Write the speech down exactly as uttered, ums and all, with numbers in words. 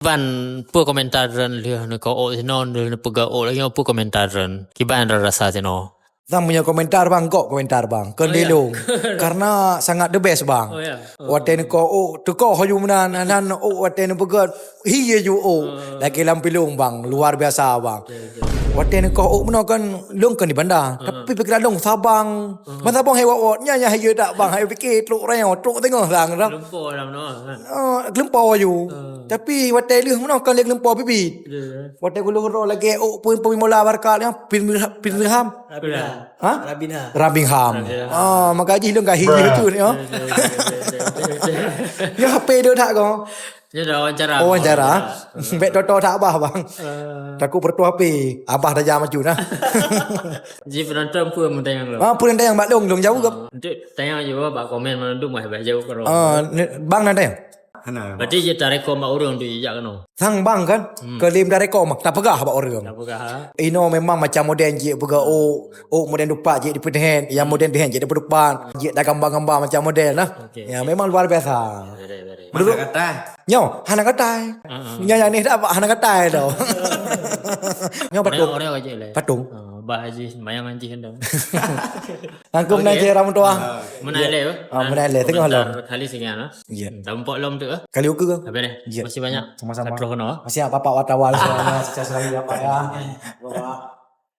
Ban, peue komentar droen lheueh neuko ôk sinoe, lheueh neupeugah ôk lagèe nyoe, peue komentar droen? Kiban droen rasa sinoe? Sang meunyoe komentar bang, kok komentar bang. Kon lé lôn. Karena sangat the best bang. Oh, ya. Oh. Watèe neuko ôk, teuko haju meunan, nan ôk watèe neupeugah, hi ju ôk. Lagèe lam filem bang, luar biasa bang. Watèe neuko ôk meunoe kan, lôn kon di Banda. Tapi pikiran lôn Sabang. Masa bang hai wot-wot, nyan, nyan hai tak bang, hai pikir trok raya, trok tengah sang dah. Lumpo dalam noe kan. Ah, lumpo ju. Tapi watèe lheueh meunoe kan lé lumpo bibit. Watèe gulong roh lagèe ôk pun pemain bola Barca ni, Birmingham. Rabinha. Ha? Rabinha. Rabingham. Ah, maka jih lôn gahi jih tu ni. Ya H P tu tak kau. Dia dah wawancara. Oh, wawancara. Bèk toto tak abah bang. Takut bertuah H P. Abah dah jam maju nah. Ji penonton pun meutanyong lom. Ah, pun tanyong bak lôn, lôn jaweueb. Untuk tanyong je bak komen mandum bah jaweueb karo. Ah, bang na tanyong. Hana. Berarti jeuet tarekod bak ureueng tu jijak keunoe. Sang bang kan, hmm. Keu lé tarekod mah, tapeugah bak ureueng. Tapeugah, ha? Inoe memang macam model jeuet peugah, oh, oh model dupat jeuet dipeudeuhen, nyang model deuhen jeuet dipeudupat, jeuet dah gambar-gambar macam model nah. Okey. Ya, memang luar biasa. Very, very. Hana katai. Nyoe, hana katai. Nyoe nyang ni dah hana katai tau. Nyoe patung. Orang aja lah. Patung. Ah, bah Haji, sembayang Haji kan dah. Angkum nak je ramu tuah. Menai le. Ah, menai le, tengok lah. Kali singan lah. Ya. Tampok lom tu ah. Kali uku ke? Habis deh. Ya. Masih banyak. Sama-sama. Satu kena. Masih apa Pak wartawan semuanya, sukses selalu ya Pak ya. Bapak.